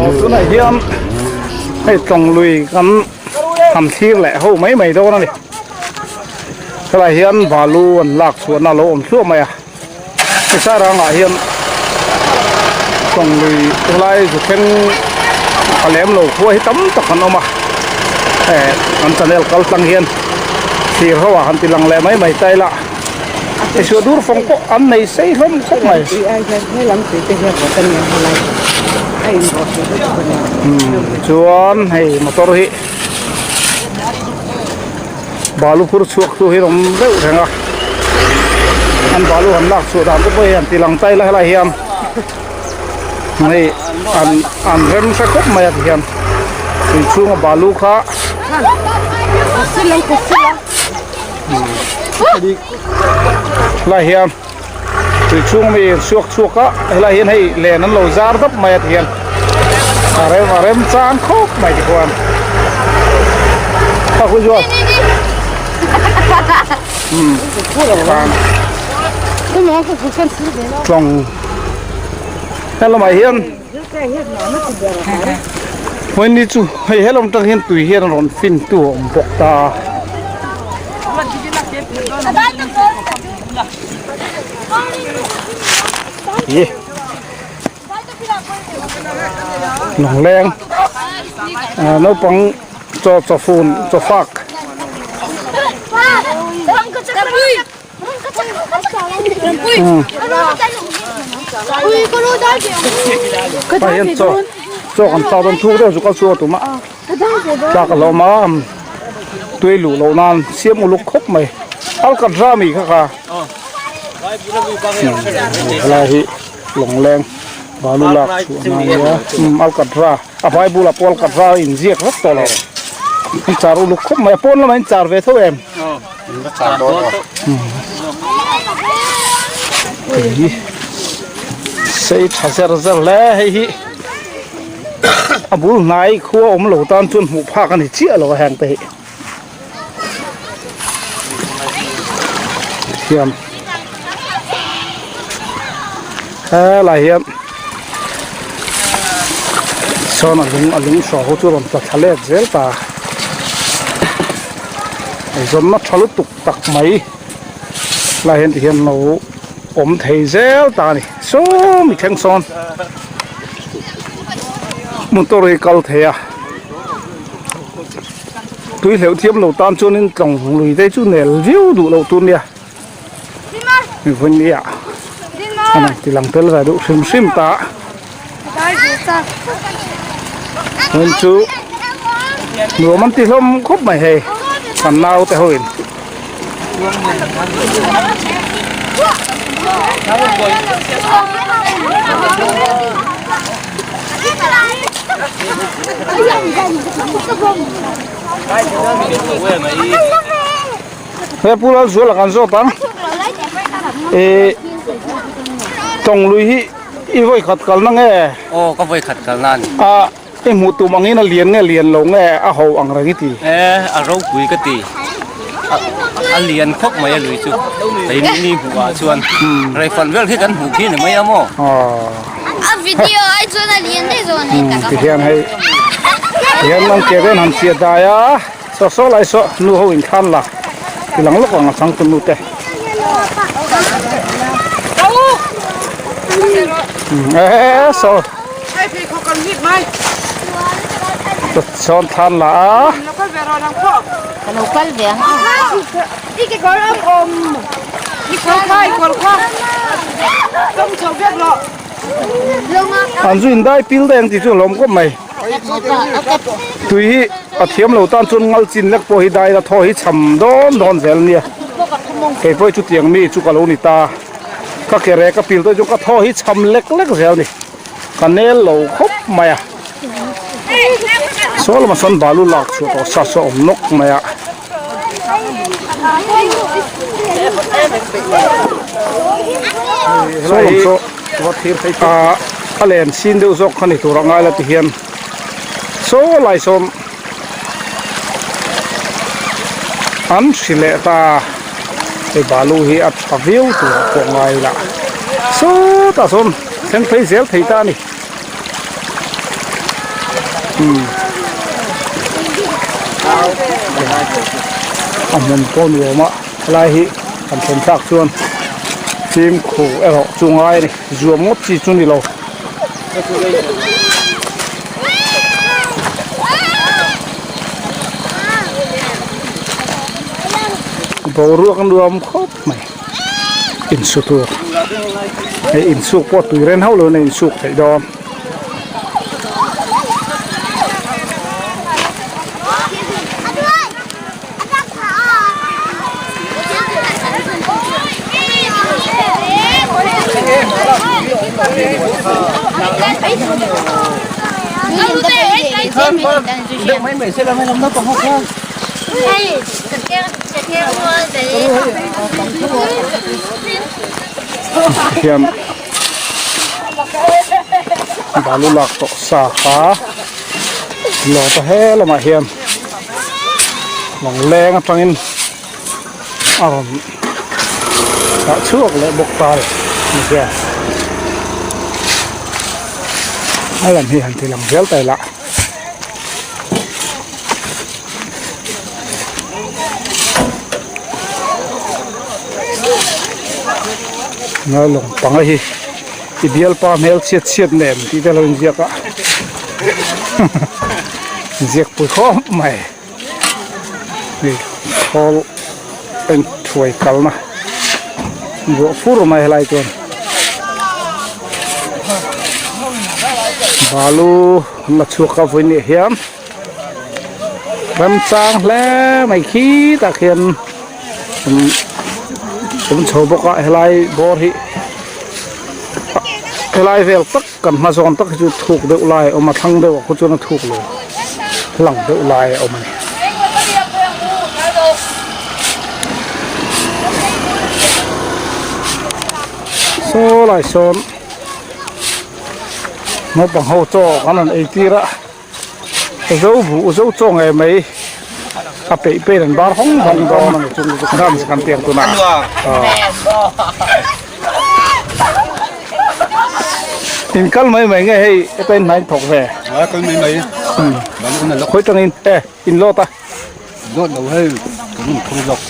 Aw tunah hian hei tlawng lui kan han thlir leh ho mai mai dawn a ni helai hian balu an lak chhuahna a lo awm thluah mai a Sesarangah hian tlawng lui helai zu thleng a lem lo khua hi tam tak an awm a eh an channel kal tlang hian thlir ho ah han ti lang leh mai mai ta ila. Isuah dur fawng pawh an nei sei hlawm khawp mai. Chuan hei motor hi balu phur chhuak tu hi a awm deuh reng a an balu han lak chhuah dan te pawh hi an ti lang ta ila helai hian hei an an rem hre khawp mai a ti hian tui chhunga balu kha. Helai hian tui chhung mi chhuak chhuak a helai hian hei len an lo zar dap mai a ti hian a rem a rem chang khawp mai ti khuan a hu zual tlawng helamah hian Hmuini chu hei helam atang hian tui hian a rawn fin tu a awm bawk ta a lawngleng ah naupang chaw chaw fun chaw fak. Tah hian chaw chaw kan chak dawn thuk deuh chu kal chhuak a tum a tlak a hlawm a tui luh loh nan siam uluk khawp mai alkatra mi kha kha helai hi lawngleng balu lak chhuah na ania alkatra a hmai bulah pawh alkatra a inziak vek tawh lo an char uluk khawp mai a pawn lamah in char ve tho em. Sei tha zer zer hle hei hi a bul hnai khua awm lo tan chuan hmuh phak a ni chiah lo a heng te hi hian helai hian sawn a lung a lung hraw ho chu a rawn tla thla let zel ta. Eizawnna tha lutuk tak mai lai hian tihian lo awm thei zel ta a ni saw mi thleng sawn motor hi kal thei a tui hleuh thiam lo tan chuanin tlawng lui te chu nel viau duh loh tur nia vawinia a rawn ti lang tel ve duh hrim hrim ta. Hmun chu nuam an ti hlawm khawp mai hei kan nau te ho in. He pu Lalzuala kan zawt ang eh tawng lui hi I vawi khat kalna nge? Aw ka vawi khat kalna a ni. A i hmuh tum angin a lian nge lian lo nge a ho ang reng i ti? E a ropui ka ti. A lian khawp mai a lui chu. Hei ni hmuh ah chuan rei fan vel khi kan hmuh khi ni mai a maw? A video ai chuan a lian daih zawk a ni tak a. Tihian hei tihian an ke ven han chiah dai a saw saw lai saw nu ho in thlan la ti lang lawk ang a changtu nu te. Eee saw sawn thlan la a. An zu in dai pil daih ang tih chu a hlawm khawp mai. Tui hi a thiam lo tan chuan ngal chin lek pawh hi dai la thaw hi cham dawn dawn zel nia. Kei pawh hi chutiang mi chu ka lo ni ta. Ka ke rek a pil tawh chu ka thaw hi cham lek lek zel ni. Ka nel lo khawp mai a. Saw lamah sawn balu lak chhuah tawh sa saw a awm nawk mai a. Saw lam saw ah a len sin deuh zawk kha ni tur a ngai la ti hian saw lai sawn an hri leh ta hei balu hi a tha viau tur a pawh ngai la sawtah sawn. thleng phei zel thei ta a ni. Umm a hmun pawh ni awm a helai hi kan thlen thlak chuan fimkhur erawh chu ngai a ni zuam ngawt chi chu ni lo. Boruak a nuam khawp mai insu tur hei insuk pawh tui ren hauh loin a insuk theih dawn. Hian balu lak tawh sa kha lawt a he lamah hian lawng leng atangin a rawn dah chhuak leh bawk ta a ni hian a lam hi han ti lang zel ta ila. Lawng panga hi i bialpa hmel chhiat chhiat nen tih te a lo inziak a inziak pui khawp mai hei khawl eng thuai kalna ruah fur mai helai chuan balu an la chhuak a vawiin ah hian remchang hle mai khi tak hian awm chho bawk a helai bawr hi helai vel tak kan hma zawn tak hi chu thuk deuh lai a awm a thlang deuh ah khaw chuan a thuk lo lang deuh lai a awm a ni. Saw lai sawn naupang ho chaw an rawn ei tir a. Zo buh zo chaw ngei mai a peih peih an bar hawng hawng dawn a ni chung chu kan kan piang tunah in kal mai mai nge hei heta in hnain thawk ve a kal mai mai khawi tangin e in lawt a lawt lo hei kan in phur zawk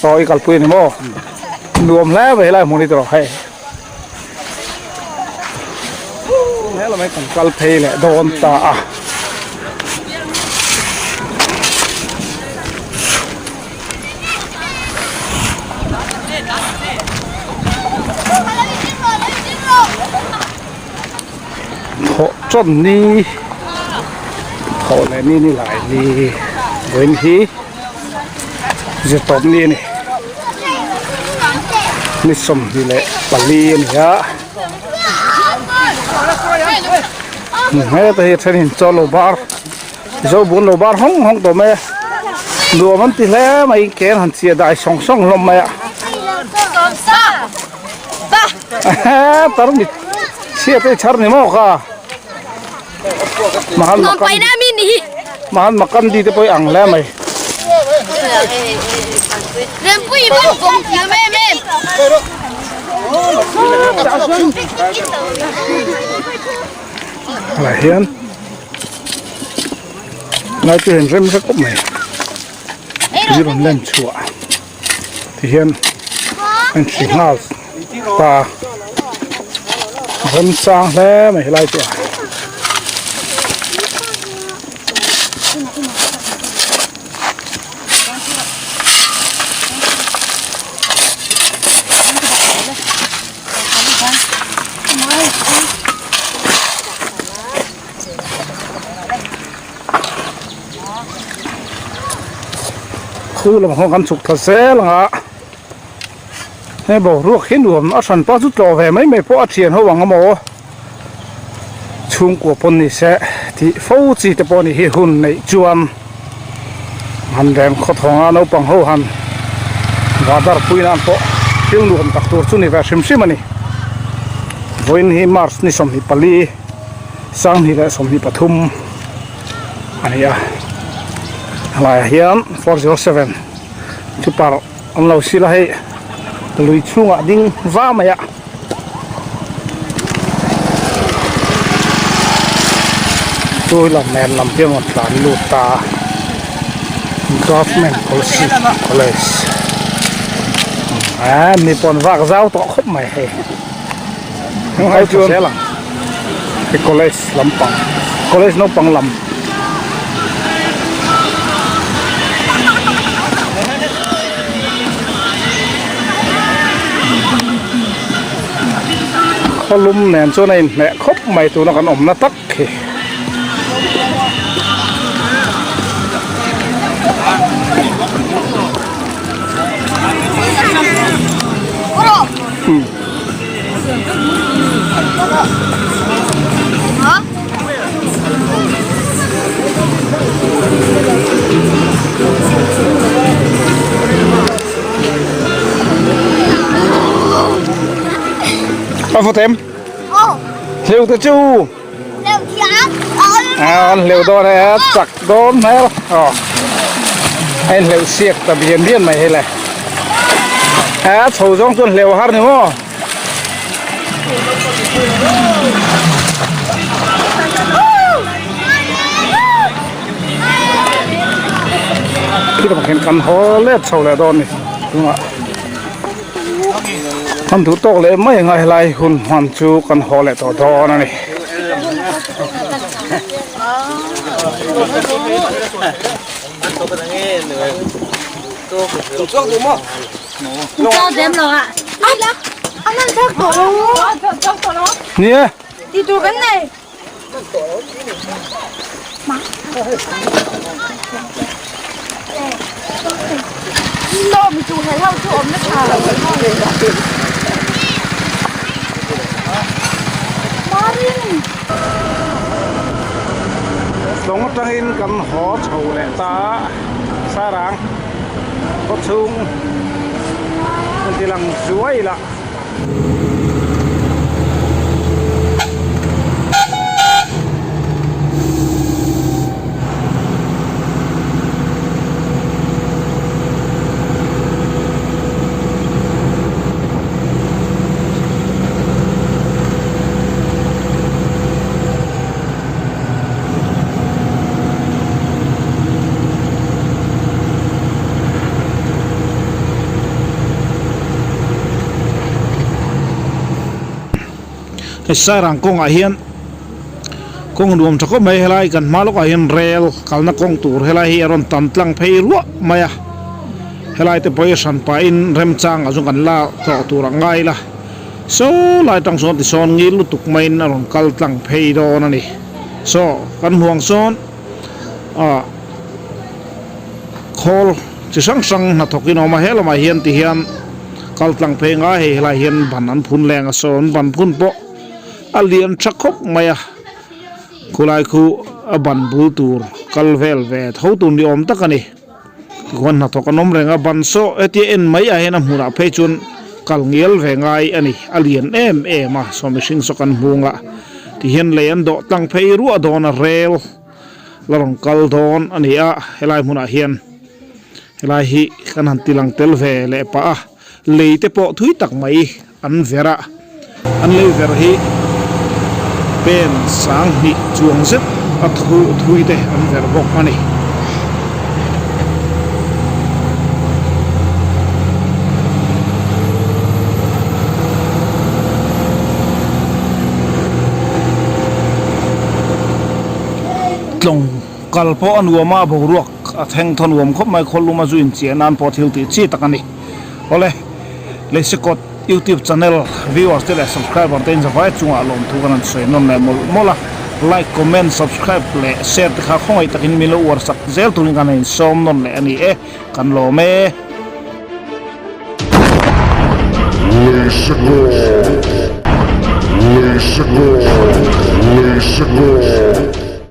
aw i kalpui a ni maw nuam hle mai helai hmun hi tawh hei. He lamah kan kal phei leh dawn ta a. Thawh chawn ni thawh leh ni ni lai ni vawiin hi zirtawp ni a ni. Ni 24 a ni a heta hi thenin chaw lo bar zo bun lo bar hawng hawng tawh mai a nuam an ti hle mai ke an han chiah dai sawng sawng hlawm mai a tarmit chhiat te chhar ni maw kha Mahatma Gandhi te pawh hi ang hle mai. Lah hian lai chu hian rem rek khawp mai tui rawn len chhuah ti hian an hri nghal ta remchang hle mai helai chu a. Khu lam ho kan chhuk thla zel ang a he boruak hi nuam a hran pawh chu tlawh ve mai mai pawh a thian ho ang emaw chhungkua pawn ni se tih fo chi te pawh ni hi hun neih chuan han rem khawthawng a naupang ho han vadar pui nan pawh thil nuam tak tur chu ni ve hrim hrim a ni vawiin hi march ni 24 2023 a ni a helaiah hian 407 chu parh an lo sil a hei lui chhungah ding va mai a. Two wheeler nen lam te rawn tlan lut ta a government kolasib college ah mi pawn vak zau tawh khawp mai hei hei chuan hei college lampang college naupang lam. Khawlum nen chuan a inhmeh khawp mai tuna kan awmna tak khi. A vawt em? Hleuh te chu. À an hleuh dawn e a chak dawn hmel aw a in hleuh siak ta bian bian mai hei le a chho zawng chuan hleuh a har ni maw. Khi lamah khian kan haw let chho leh dawn a ni tunah. Kan duh tawk leh mai anga helai hun hman chu kan haw leh tawh dawn a ni. Ni e. Lawng atangin kan haw chho leh ta a, Sarang khawchhung an ti lang zuai lah. Hei Sairang kawngah hian kawng nuam tha khawp mai helai kan hma lawkah hian rel kalna kawng tur helai hi a rawn tam tlang phei ruah mai a helai te pawh hi hran pahin remchang ah chuan kan la tlawh tur ang ngai ila saw lai tang sawn tisawn ngil lutuk maiin a rawn kal tlang phei dawn a ni saw kan hmuh ang sawn ah khawl chi hrang hrang hnathawkin a awm a he lamah hian ti hian. Kal tlang phei ngai hei helai hian ban an phun leng a sawn ban phun pawh a lian tha khawp mai a khulai khu a ban bul tur kal vel ve tho tur ni awm tak a ni tikhuan hnathawk an awm reng a ban saw hetia en mai ah hian a hmunah phei chuan kal ngial ve ngai a ni a lian em em a saw mihring saw kan hmung a tihian lei an dawh tlang phei ruah dawn a rel la rawn kal dawn a ni a helai hmunah hian. Helai hi kan han ti lang tel ve leh pah a, lei te pawh thui tak mai an ver a, an lei ver hi pen sang hnih chuang zet a thu thui te an ver bawk a ni. Tlawng kal pawh a nuam a, boruak. A thleng thaw nuam khawp mai khawl luma zu inchiah nan pawh thil tih chi tak a ni. Awle, Leisekawt YouTube channel viewers te leh subscriber te inzavai chungah lawmthu kan han sawi nawn leh mawlh mawlh a, like, comment, subscribe leh share te kha khawngaih takin min lo uar sak zel turin kan han insawm nawn leh a ni e, kan lawm e. Leisekawt, Leisekawt, Leisekawt.